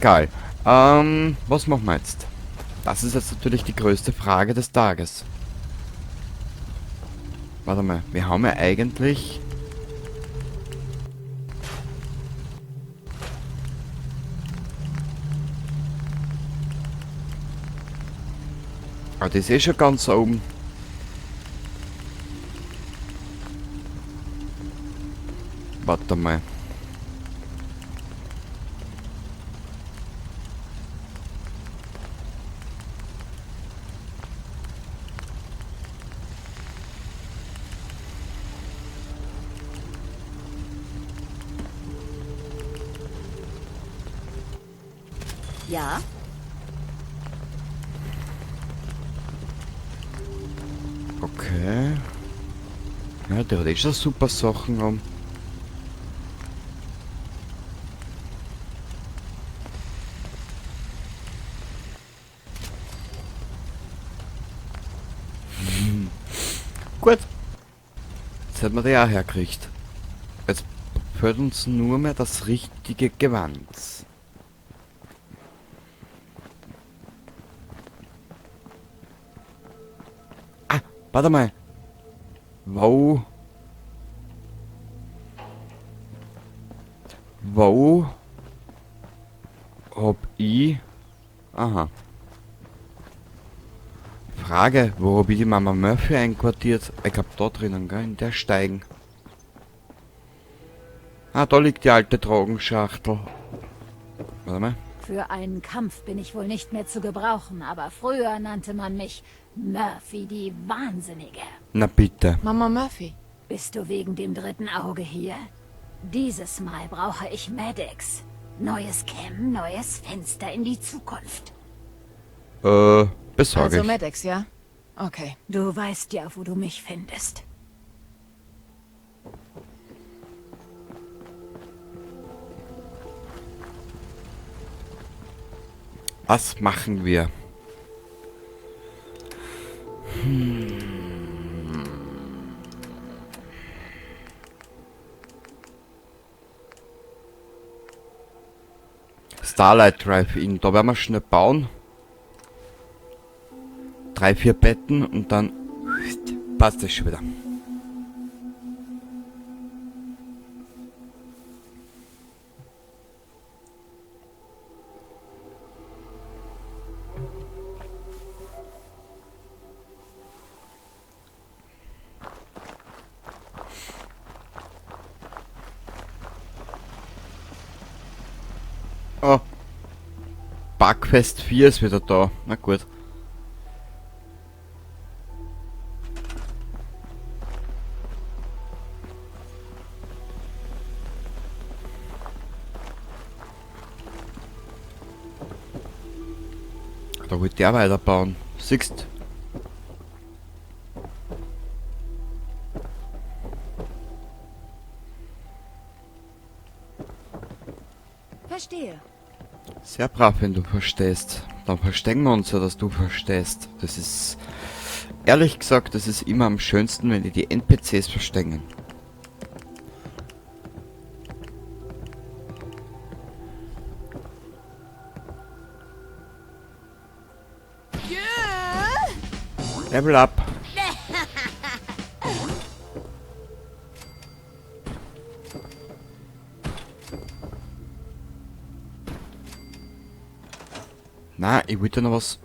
Egal. Was machen wir jetzt? Das ist jetzt natürlich die größte Frage des Tages. Warte mal, wir haben ja eigentlich... Ah, das ist eh schon ganz oben. Warte mal. Ja? Okay. Ja, der hat eh schon super Sachen um. Gut. Jetzt hätten wir die auch hergekriegt. Jetzt fehlt uns nur mehr das richtige Gewand. Ah, warte mal. Wo? Wo hab ich... Aha. Frage, wo hab ich die Mama Murphy einquartiert? Ich glaub da drinnen, gell? In der Steigen. Ah, da liegt die alte Drogenschachtel. Warte mal. Für einen Kampf bin ich wohl nicht mehr zu gebrauchen, aber früher nannte man mich Murphy die Wahnsinnige. Na bitte. Mama Murphy. Bist du wegen dem dritten Auge hier? Dieses Mal brauche ich Maddox. Neues Chem, neues Fenster in die Zukunft. Besorge Also ich. Maddox, ja? Okay. Du weißt ja, wo du mich findest. Was machen wir? Starlight Drive-In, da werden wir schnell bauen. 3, 4 Betten und dann passt das schon wieder. Oh. Bugfest 4 ist wieder da. Na gut. Da wollte der weiterbauen. Siehst? Verstehe. Sehr brav, wenn du verstehst. Dann verstehen wir uns ja, dass du verstehst. Das ist, ehrlich gesagt, das ist immer am schönsten, wenn die N P Cs verstehen. Level up. Na, ich wollte noch was.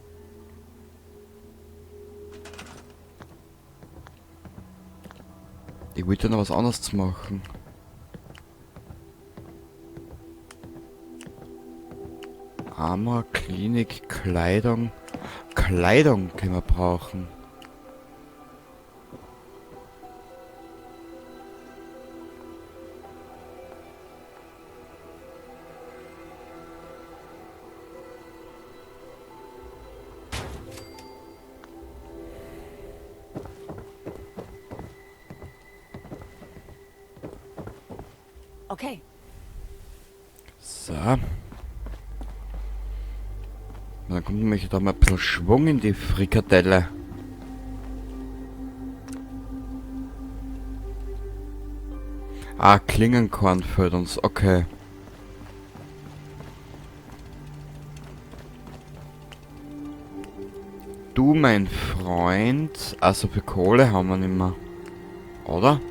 Ich wollte noch was anderes machen. Armor, Klinik, Kleidung. Kleidung können wir brauchen. Okay. So. Dann kommt nämlich da mal ein bisschen Schwung in die Frikadelle. Ah, Klingenkorn fehlt uns. Okay. Du, mein Freund. Also für Kohle haben wir nicht mehr. Oder?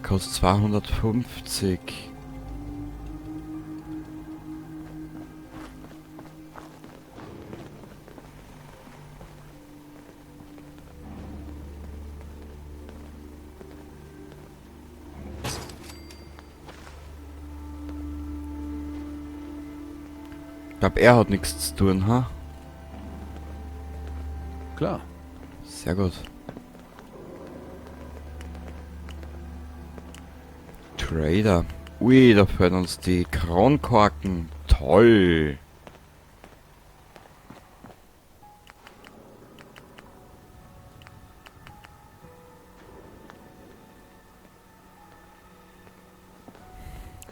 Kostet 250. Ich glaube, er hat nichts zu tun, ha? Klar. Sehr gut. Trader. Ui, da fehlen uns die Kronkorken. Toll.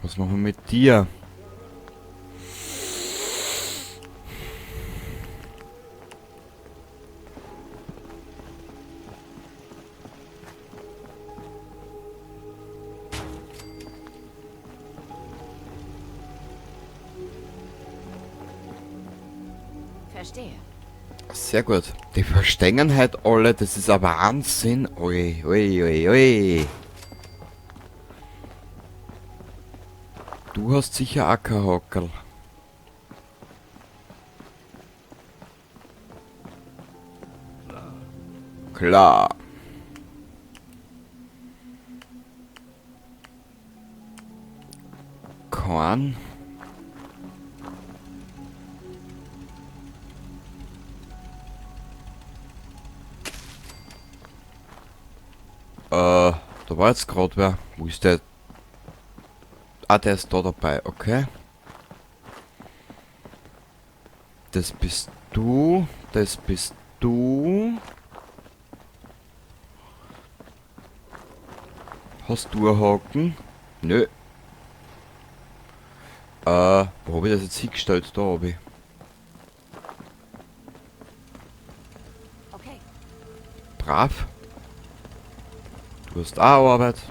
Was machen wir mit dir? Verstehe. Sehr gut. Die verstehen halt alle, das ist ein Wahnsinn. Ui, ui, ui, ui. Du hast sicher auch kein Hockerl. Klar. Korn. Da war jetzt grad wer. Wo ist der? Ah, der ist da dabei, okay. Das bist du. Das bist du. Hast du einen Haken? Nö. Wo hab ich das jetzt hingestellt? Da hab ich. Okay. Brav. Du hast auch Arbeit.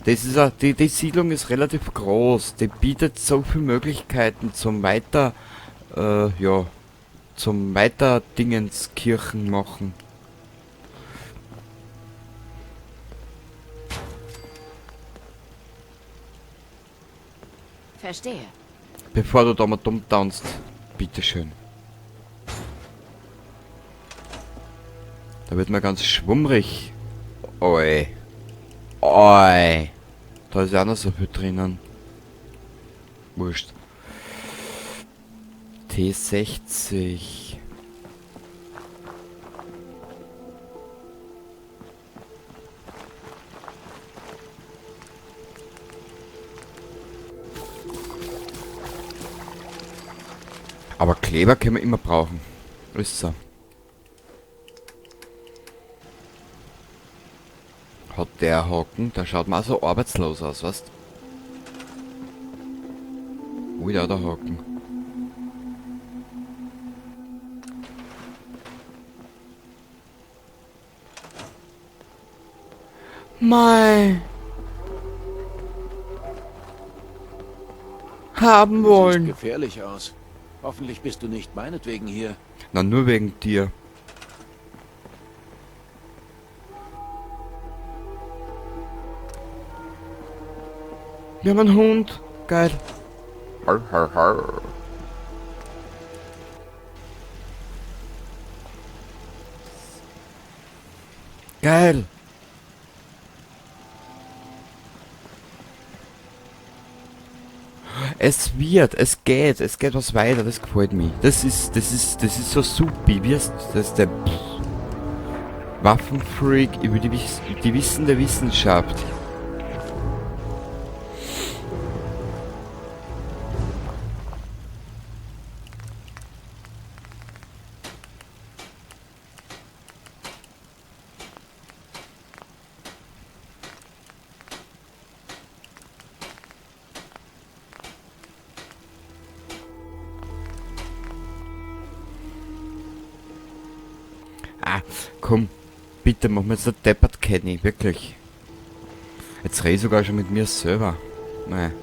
Das ist auch, die Siedlung ist relativ groß. Die bietet so viele Möglichkeiten zum weiter, ja, zum weiter Dingenskirchen machen. Verstehe. Bevor du da mal dumm tanzt, bitteschön. Da wird man ganz schwummrig. Oi. Oi. Da ist ja auch noch so viel drinnen. Wurscht. T60. Aber Kleber können wir immer brauchen. Ist so. Hat der Haken, der schaut mal so arbeitslos aus, weißt? Ui, da hat der Haken. Mei. Haben Du siehst wollen. gefährlich aus. Hoffentlich bist du nicht meinetwegen hier. Na, nur wegen dir. Wir haben einen Hund. Geil. Har, har, har. Geil. Es wird, es geht was weiter, das gefällt mir. Das ist so supi, wie ist das der Waffenfreak über die wissende Wissenschaft. Ah, komm. Bitte mach mir jetzt nicht deppert, Kenny, wirklich. Jetzt rede ich sogar schon mit mir selber. Nein.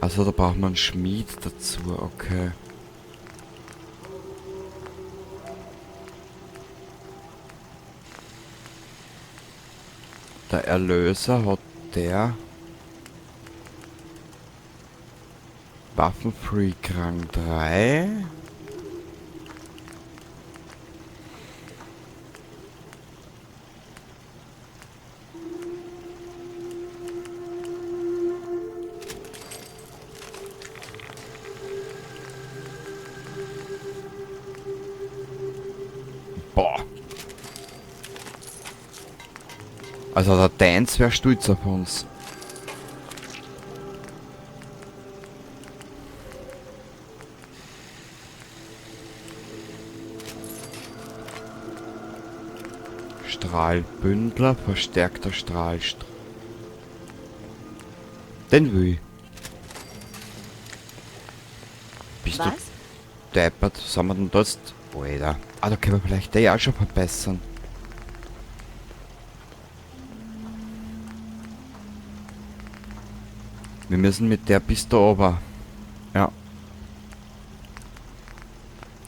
Also da braucht man einen Schmied dazu, okay. Der Erlöser hat der Waffenfreak Rang 3. Boah. Also der Dance wär stolz auf uns. Strahlbündler, verstärkter Strahlstr-. Den will ich. Bist du Was? deppert? Was haben wir denn da jetzt? Alter. Ah, da können wir vielleicht die auch schon verbessern. Wir müssen mit der bis da oben. Ja.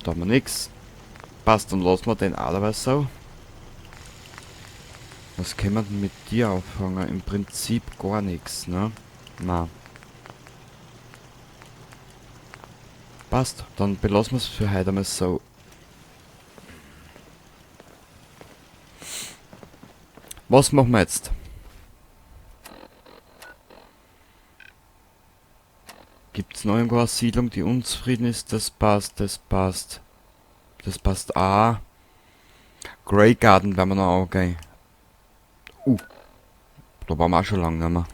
Da haben wir nix. Passt, dann lassen wir den auch dabei so. Was können wir denn mit dir auffangen? Im Prinzip gar nix, ne? Na. Passt, dann belassen wir's für heute einmal so. Was machen wir jetzt? Gibt's noch irgendwo eine Siedlung, die unzufrieden ist? Das passt, das passt. Das passt auch. Grey Garden werden wir noch angehen. Da waren wir auch schon lange nicht mehr.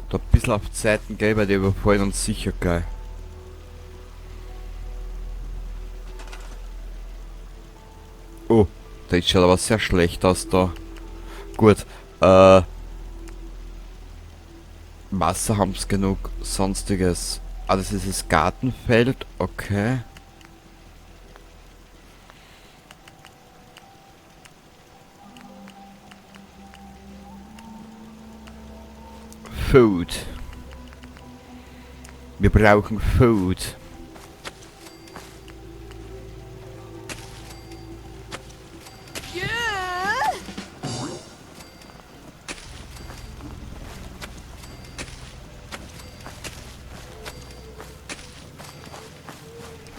Da ein bisschen auf die Seiten gehen, weil die überfallen uns sicher gleich. Oh, das schaut aber sehr schlecht aus da. Gut, Wasser haben's genug, sonstiges. Ah, das ist das Gartenfeld, okay. Food. Wir brauchen Food.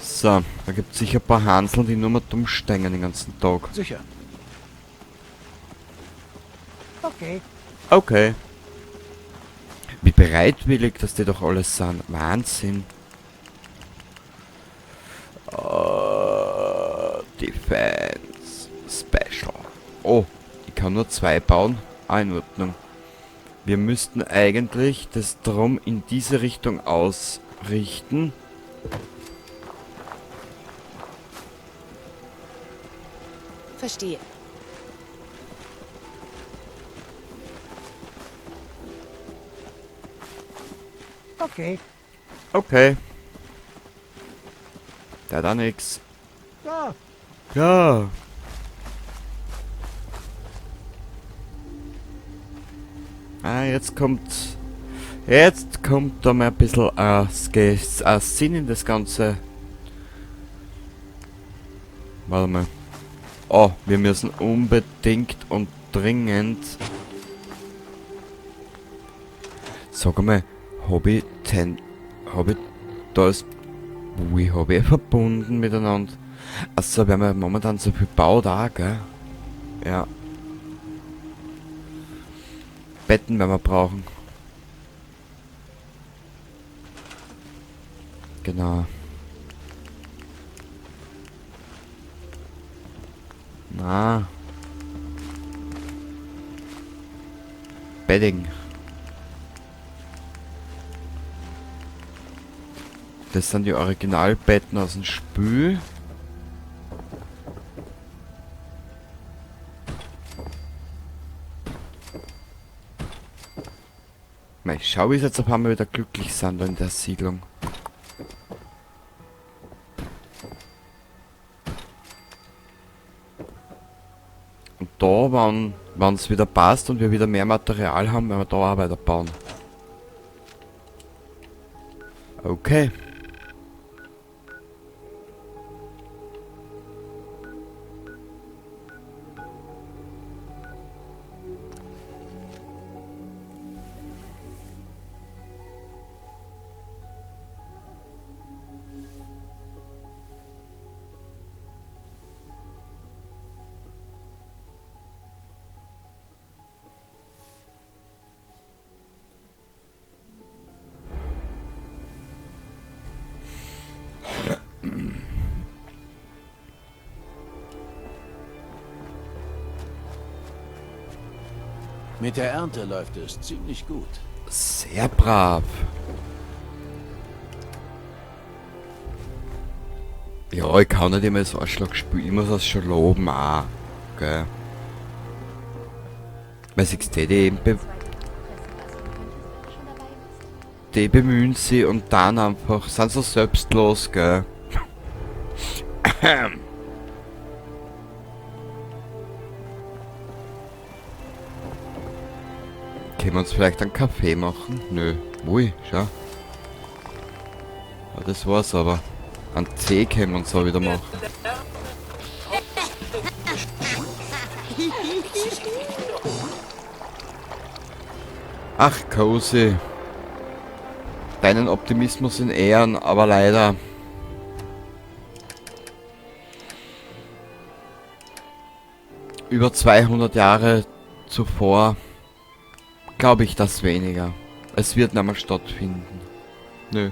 So, da gibt's sicher ein paar Hanseln, die nur mal dumm stehen den ganzen Tag. Sicher. Okay. Okay. Wie bereitwillig, dass die doch alles sind. Wahnsinn. Defense Special. Oh, ich kann nur 2 bauen. Ah, in Ordnung. Wir müssten eigentlich das Drum in diese Richtung ausrichten. Verstehe. Okay. Okay. Der hat auch nix. Ja. Ja. Ah, jetzt kommt... Jetzt kommt da mal ein bisschen ein Sinn in das Ganze. Warte mal. Oh, wir müssen unbedingt und dringend... Sag mal, hab ich ten, hab ich das, wie hab ich verbunden miteinander? Achso, wir haben ja momentan so viel Bau da, gell? Ja. Betten werden wir brauchen. Genau. Na. Bedding. Das sind die Originalbetten aus dem Spül. Mei, schau, wie sie jetzt auf einmal wieder glücklich sind da in der Siedlung. Und da, wann's wieder passt und wir wieder mehr Material haben, werden wir da auch weiter bauen. Okay. Mit der Ernte läuft es ziemlich gut. Sehr brav. Ja, ich kann nicht immer das Arschloch spielen. Ich muss das schon loben auch. Gell? Weil siehst du, die bemühen sie und dann einfach sind so selbstlos, gell? Können wir uns vielleicht einen Kaffee machen? Nö. Ui, schau. Ja, das war's aber. Einen Tee können wir uns auch wieder machen. Ach, Cozy. Deinen Optimismus in Ehren, aber leider. Über 200 Jahre zuvor glaube ich das weniger. Es wird nicht mehr stattfinden. Nö.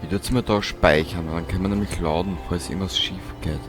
Ich würd's mir da speichern, dann können wir nämlich laden, falls irgendwas schief geht.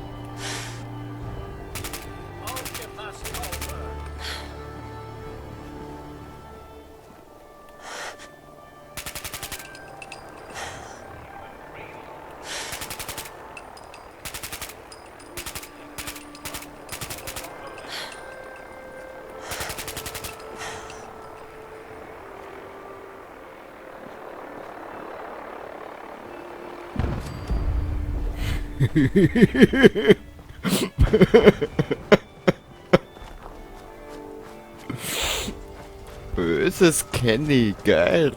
Böses Kenny, geil.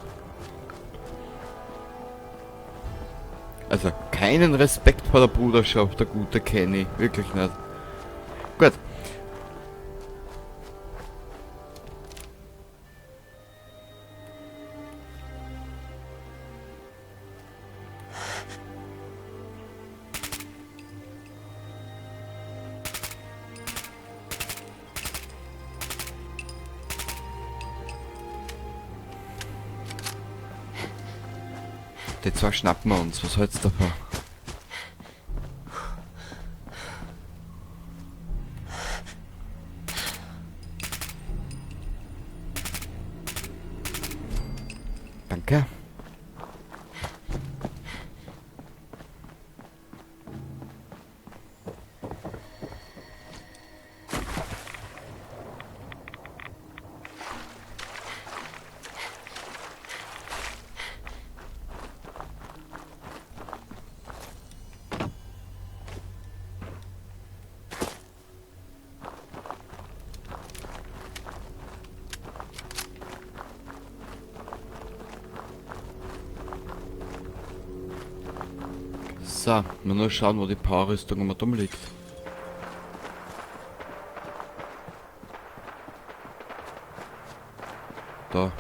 Also keinen Respekt vor der Bruderschaft, der gute Kenny. Wirklich nicht. Gut. Die zwei schnappen wir uns. Was hältst du davon? Danke. So, mal nur schauen, wo die Powerrüstung immer dumm liegt. Da.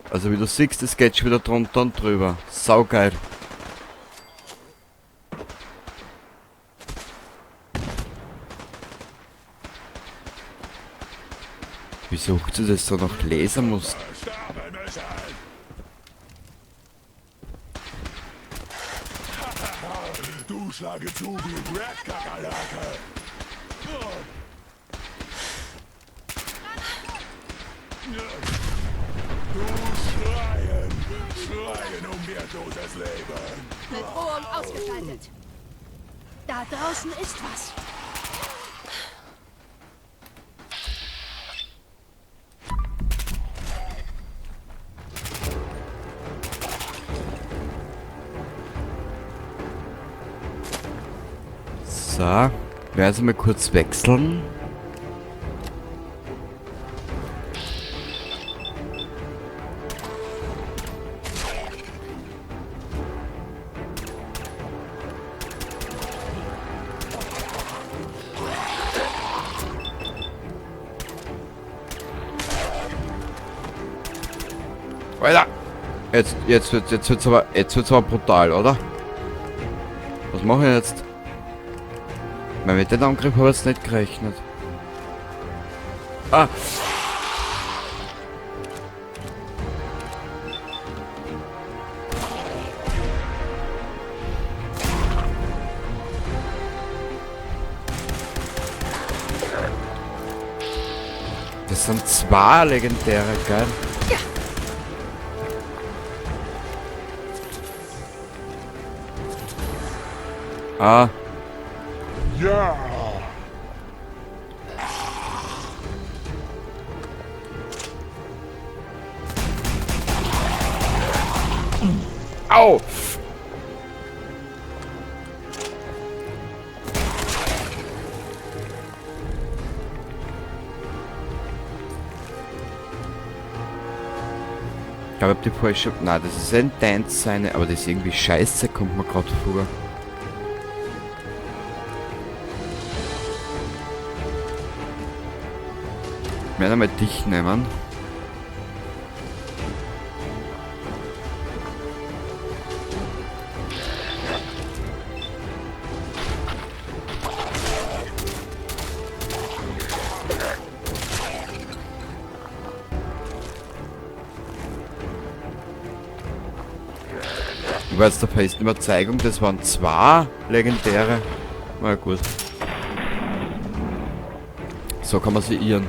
Also wie du siehst, es geht schon wieder drunter und drüber. Saugeil. Wieso huckt sie das so nach Lasermuster? Du schlage zu wie Red-Kakerlake. Du schreien, schreien um wertloses Leben. Bedrohung ausgeschaltet. Da draußen ist was. So, werden wir mal kurz wechseln. Alter! Jetzt wird's aber brutal, oder? Was mache ich jetzt? Ich meine, mit dem Angriff habe ich jetzt nicht gerechnet. Ah! Das sind zwei legendäre, gell? Ja. Ah. Ja. Au! Ich glaube, ich hab die vorher schon... Nein, das ist ein Dance seine, aber das ist irgendwie scheiße, kommt mir grad vor. Ich werde einmal dich nehmen. Ich war jetzt der festen Überzeugung, das waren zwei legendäre. Na gut. So kann man sie irren.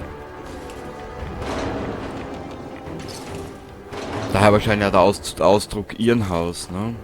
Daher wahrscheinlich auch der Ausdruck Irrenhaus, ne?